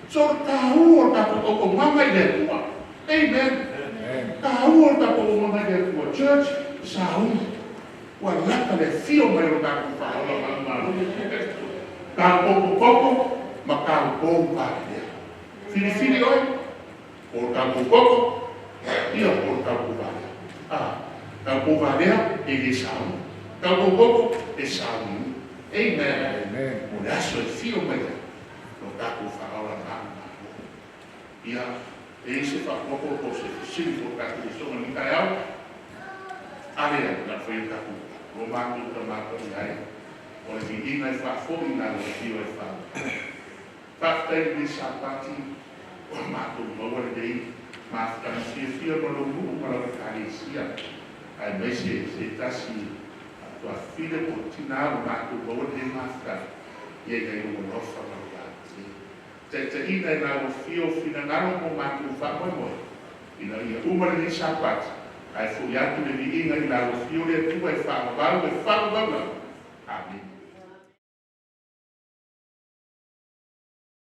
So le tāua le tātou o mama i le atua. Amen. Tāua le tātou o mama i le atua. Church, sauni. Ua laka le fio mai o tātou whaola ma malu. Tāu koko koko, ma tāu pou pālea. Filifili oi, o tāu koko, ia o tāu pālea. Ah, tāu pou pālea, e le sauni. Tāu koko, e sauni. Amen. Amen. O le aso e fio mai le, o tātou whaola ma malu. Ia, e se whakoko o se fisili o tātou songa ni tai au, Area, na whai o tātou. O mātou ta mātou i ai. O le viinga i whaafoi nā le fio e whao. Whaftai le Sapati, o mātou maua le nei, mātou fia fia ma lo nuu ma lau kalesia. Ai mai se tasi, tua file po tina o mātou maua le nei mātou. Ia ngai o lofa ma lo vate. Te te ina i lau fio finangaro mo mātou wha moe. Ina ia uma le nei Sapati. Ai fo iatu le viinga i lau fio le atua e whaavau e whaavau. Amen.